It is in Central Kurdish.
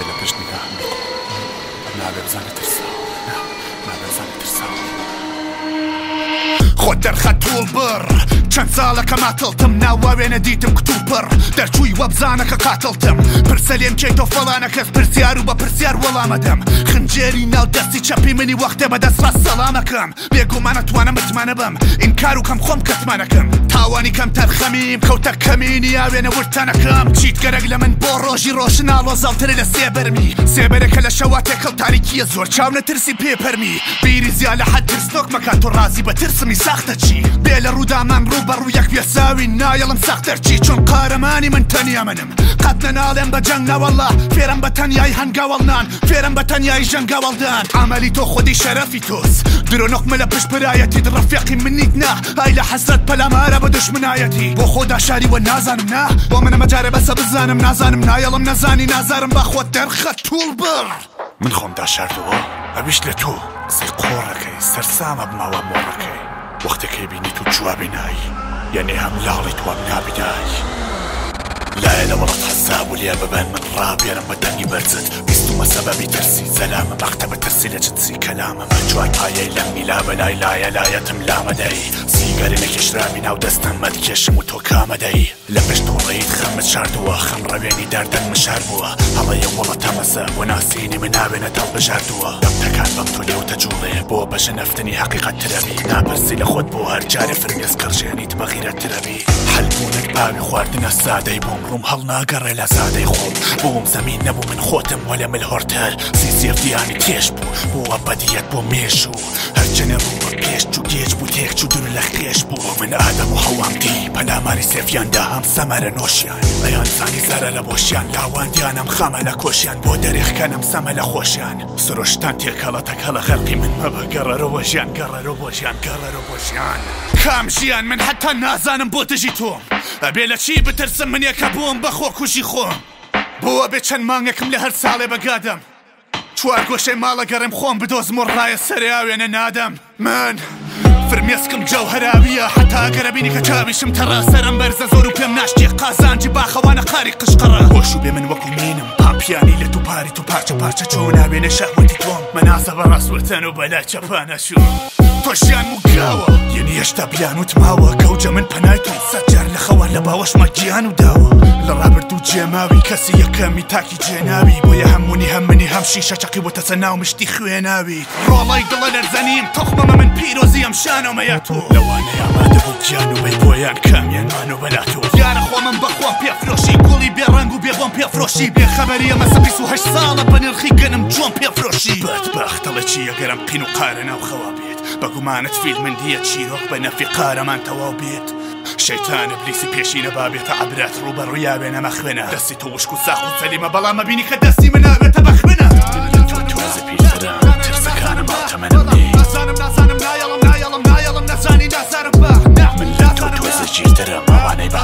وەختێ لە پشت نیگاهم نوقم نابێ بزانێ ترساوم نا نابێ بزانێ ترساوم. خۆت دەرخە توڵ بڕ چەند ساڵەکە ماتڵتم ناواوێنە دیتم کتوپڕ دەرچووی وەبزانە کە قاتڵتم پرسە لێم کێی تۆ فەڵانە کەس پرسیار و بە پرسیار وەڵامەدەم خنجێری ناو دەستی چەپی منی وەختێ بەدەست ڕاست سەڵامەکەم بێگومانە توانم متمانە بەم ئینکار و کەم خۆم کەتمانەکەم تاوانی کەم تەرخەمیم کەوتە کەمینی ئاوێنە ورتەنەکەم چیت گەرەک لە من بۆ ڕۆژی ڕۆشن ئاڵۆزاوترە لە سێبەرمی سێبەرەکە لە شەوا تێکەڵ تاریکیە زۆر چاو نەترسی پێ پەرمی بیری زیا لە حەد ترسنۆک مەکە تۆ ڕازی بە ترسمی ساختە چی بێ لە ڕوودامان ڕوو بە ڕوو یەک وێساوین نایەڵم سەخت دەرچی چون قارەمانی من تەنیا منم قەت نەناڵێم بە جەنگ نەوەڵڵا فێرم بە تەنیایی هەنگاوەڵنان فێرم بە تەنیایی ژەنگاوەڵدان عەمەلی تۆ خودی شەرەفی تۆس درۆ نوقمە لە پشت برایەتیت ڕەفیقی منیت نا ئای لە حەسرەت پەلامارە بە دوشمنایەتی بۆ خۆدا شاریوە نازانم نا بۆ منە مەجارێ بەسە بزانم نازانم نایەڵم نەزانی نازارم با خۆت دەرخە توڵ بڕ. من خۆم داشاردەوە ئەویش لە تۆ. قسەی قۆڕەکەی سەرسامە بماوە مۆڕەکەی وەختێک ئەیبینیت و جوابی نای یەنێ هەم لاڵیت وەم نابینای لایە لە وەڵات حەساب و لێ ببەن من ڕابێرم بە دەنگی بەرزت بیستومە سەبەبی ترسی زەلامە بەختە بە ترسی لە جنسی کەلامە بە چوار پایەی لەمنی لا بەلای لایە لایەتم لامەدەی سیگاری نەکێشراوی ناو دەستم مەتکێشم و تۆ کامەدەی لە پشت توڕەییت خەمت شاردووە خەم ڕەوێنی دار دەنگم شار بووە هەڵەیە وەڵە تەمەسە بۆ ناسینی من ئاوێنەت هەڵبژاردووە دەم تەکان بەم تۆ لێوتە جوڵێ بۆ بە ژنەفتنی هەقیقەت ترەبی ناپرسی لە خۆت بۆ هەر جارێ فرمێسک ڕژێنیت بە غیرەت ترەبی حەل بوونت ئاوی خواردنە سادەی بووم ڕووم هەڵناگەڕێ لە زادەی خۆم بووم زەمین نەبوو من خۆتم وەلێ ملهوڕتر سیسیف دیانی تێژ بوو بووە بەدیەت بۆ مێژوو هەرچەنێ ڕوو بە پێش چوو گێج بوو تێک چوو دوور لە خێش بوو من ئادەم و حەوام دی پەلاماری سێفیان دا هەم سەمەرە نۆشیان ئەیان زانی زەرەرە بۆشیان لاواندیانم خامە لە کۆشیان بۆ دەرێخ کەنم سەمە لە خۆشیان سروشتان تێکەڵە تەکەڵە غەرقی من مەبە گەڕەرۆ بۆ ژیان گەڕەرۆ بۆ ژیان گەڕەرۆ بۆ ژیان. کام ژیان من حەتا نازانم بۆ دژی تۆم ئەبێ لە چی بترسم منێ کە بووم بە خۆکوژی خۆم بۆ ئەبێ چەند مانگێکم لە هەر ساڵێ بە گادەم چوار گۆشەی ماڵە گەڕێم خۆم بدۆزم و ڕایە سەرێ ئاوێنە نادەم من فرمێسکم جەوهەراویە حەتا گەر ئەبینی کە چاویشم تەڕە سەرم بەرزە زۆر و پێم ناشتێ قازانجی باخەوانە قاری قشقڕە هۆش و بێ من وەکو مینم پاپیانی لە تو پاری تو پارچە پارچە چۆن ئاوێنە شەهوەتی تۆم مەناسە بە ڕاست وتەن و بەلای چەپانە چووم تۆ ژیانم و گاوە یەنی هێشتا بیانوت ماوە گەوجە من پەنای تۆم سەد جار لە خەوە لە باوەشما گیان و داوە لە ڕابردوو جێماوی کەسی یەکەمی تاکی جێناوی بۆیە هەم منی هەم منی هەم شیشە چەقی وتەسە ناو مشتی خوێناویت ڕۆڵەی دڵە لەرزەنیم توخمەمە من پیرۆزی ئەم شانۆمەیە تۆ لەوانەیە ئامادە بوو گیان و بەی بۆیان کامیان مان و بەلا تۆ دیارە خۆمم بە خۆم پێ فرۆشی گوڵی بێ ڕەنگ و بێ بۆم پێ فرۆشی بێ خەبەری ئەمە 28 ساڵە بە نرخی گەنم جۆم پێ فرۆشی بەدبەخت دەڵێ چی ئەگەر ئەم قین و قارە ناو خەوا بێت بە گومانت فیلمن دیە چیرۆک بە نەفی قارەمان تەواو بێت شەیتان ئبلیسی پێشینە با بێتە عەبرەت ڕووبەڕووی ئاوێنە مەخوێنە دەستی تۆ وشک و ساق و سەلیمە بەڵام ئەبینی کە دەستی من ئاوێتە بە خوێنە. من لە تۆ تۆزێ پیرترم ترسەکانم هاوتەمەنم نی. من لە تۆ تۆزێ ژیرترم ئەوانەی بە.